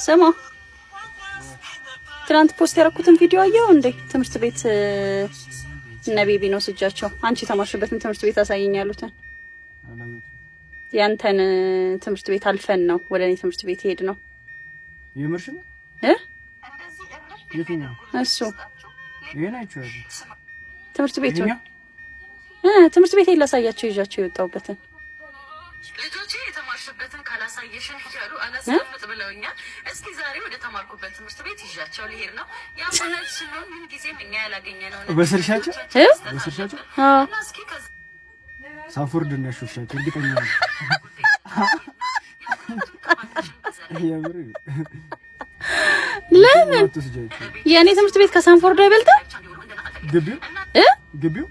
ስማ፣ ትናንት post ያደረኩትን ቪዲዮ አየው እንዴ? ትምህርት ቤት እነ ቤቢ ነው ስጃቸው። አንቺ የተማርሽበትን ትምህርት ቤት አሳየኝ ያሉትን። ያንተን ትምህርት ቤት አልፈን ነው ወደ እኔ ትምህርት ቤት ሄድ ነው። የምርሽ ነው? እ? የትኛው? እሱ። ይሄን አይቼዋለሁ። ትምህርት ቤቱ። ይሄኛው? እ፣ ትምህርት ቤት ላሳያቸው ይዣቸው የወጣሁበትን። ልጆቼ የተማርሽበትን ካላሳየሽን እያሉ አላስቀምጥ ብለውኛል። እስኪ ዛሬ ወደ ተማርኩበት ትምህርት ቤት ይዣቸው ልሄድ ነው። ያም ስንሆን ምን ጊዜም እኛ ያላገኘነውን በስርሻቸው? እ? በስርሻቸው? አዎ። እና እስኪ ከዛ ሳንፎርድ እና ሾሻቸው እርግጠኛ ነኝ። የምር። ለምን? አትወስጃቸው። የእኔ ትምህርት ቤት ከሳንፎርድ አይበልጥም? ግቢው? እ? ግቢው።